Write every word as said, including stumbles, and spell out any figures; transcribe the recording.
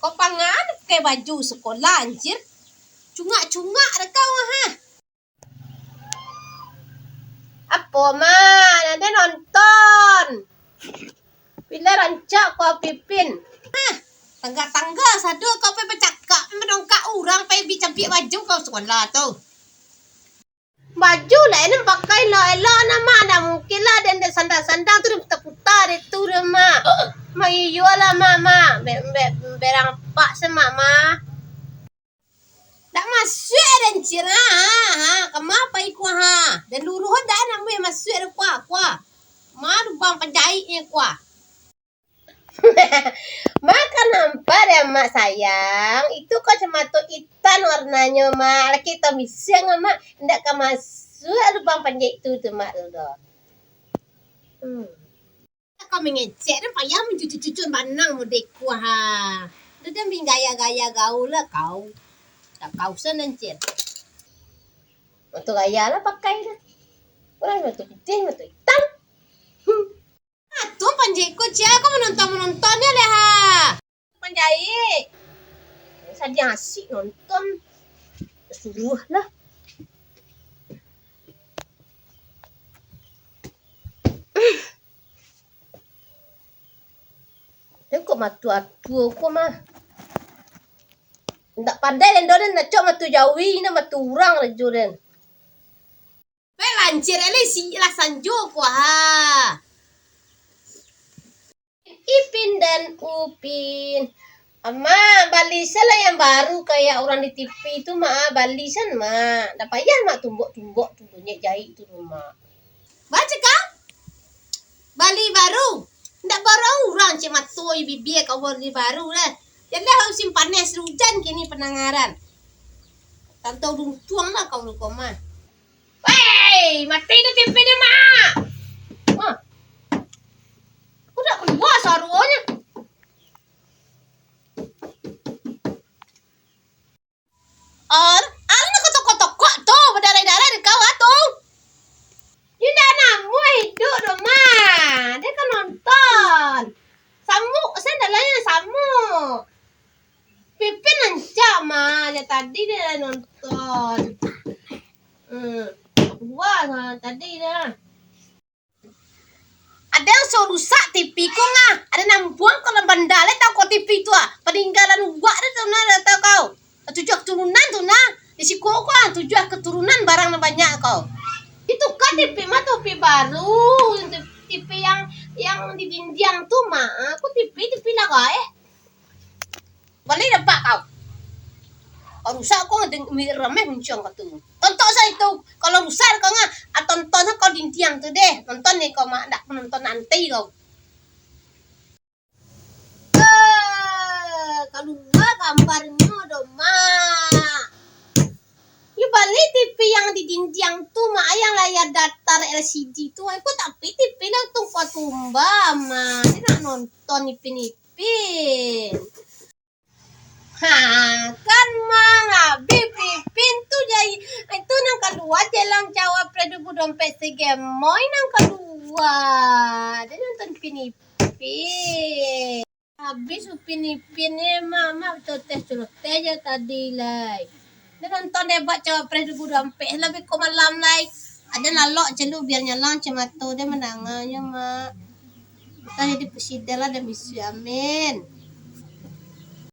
Kau pangan pakai baju sekolah, anjir. Cungak-cungak dah kau, ha. Apo, Ma? Nanti nonton. Bila rancak kau Pipin. Hah, tangga-tangga sado kau pai bacakak, pai madongkak urang, pai bi cabiak baju kau sekolah tu. Baju lah, ini pakai lah, elok nah, Mak. Ndak mungkin lah, den dek sandang-sandang tu, den puta-puta dek tu deh, Mak. Mak, iyo lah, Mak, Mak. Be-, be-, berang pak se, Mak, Mak. Dak masuak den cir, ha, ha, ha. Kama pai kua, ha. Den luruh dak nak muih masuak dah kua, kua. Ma lubang panjaiknyo kua. Mak kan nampak deh, Mak sayang. Itu kacamato itam warnanyo, Mak. Laki itam bisiang, Mak. Ndak ka masuak lubang panjaik tu, tu, Mak, tu doh. Hmm. Kau mangecek, dah payah mancucun-cucun banang mode kua, ha. Dah, dah main gaya-gaya gaul lah kau. Tak kau sen, Cil. Mato gaya lah pakai dah. Urang mato putih, mato itam. Hmm. Ah, tu panjaik ko, Cil. Kau manonton-manonton ni lah, ha. Panjaik. Sadia asik nonton. Suruah lah. Tengok mato atua ko mah. Ndak pandai den doh den, nacok mato jawi, ndak mato urang rajo den. Baik lancir eleh si lah sanjo ko, ha. Ipin dan Upin. Ama, bali sen lah yang baru kayak urang di T V tu, Mak. Bali sen, Mak. Dak payah, Mak, tumbok-tumbok tu, nyek jahit tu, Mak. Baco kau? Bali baru. Ndak barang urang cek mato i bibia kau bali baru lah. Jan lah musim panas, ujan kini pandangaran. Tantau duntuang lah kau tu, Mak. Wei, mati tu T V ni, Mak. Mak. Udah keluar saruannya. Al, al nak tokok-tokok tu, badarai-darai di kau tu. Indak namuah hidup tu, Mak. Dia kan nonton. Samuk, saya dalamnya samuk. Pipin rancak, Mak. Dari tadi dia nonton. Hmm. Wah, tadi dah. Ada yang so rusak T V ko, ngah. Ada nan buang ko dalam banda lai, tau kau T V tu, ah. Paninggalan uwak dah tu, nah, dah tau kau. Tujuah keturunan tu, nah. Di siko ko, ah, tujuah keturunan barang nan banyak kau. Itu kan T V mah, T V baru. T V yang, yang di dindiang tu, mah. Aku T V, T V lah, eh. Bali dapat kau. Kau rusak kau deng-, mi-, rameh muncung kau tu. Tonton sa itu. Kalau rusak kau ngah, ah, tonton sa kau dindiang tu deh. Nonton ni kau mak, ndak nonton nanti kau. Eh, kalua gambarnyo do, Mak. Yo bali T V yang di dindiang tu, Mak, yang layar datar L C D tu. Aku tapi T V lah tu kau tumba, Mak. Dia nak nonton ipin-ipin. Ha, kan mangabih Pipin tu jai, itu nan kalua jalang cawapres dubu dompet si Gemoy nan kalua. Dia nonton Ipin-Ipin. Habis Upin Ipin ni, Mak, Mak celoteh-celoteh je tadi lai. Dia nonton debat cawapres dubu dompet, lebih ko malam lai. Ada lalok je lu, biar nyalang camato dia mandanganya, Mak. Entah jadi presiden lah, dan bisi, amin.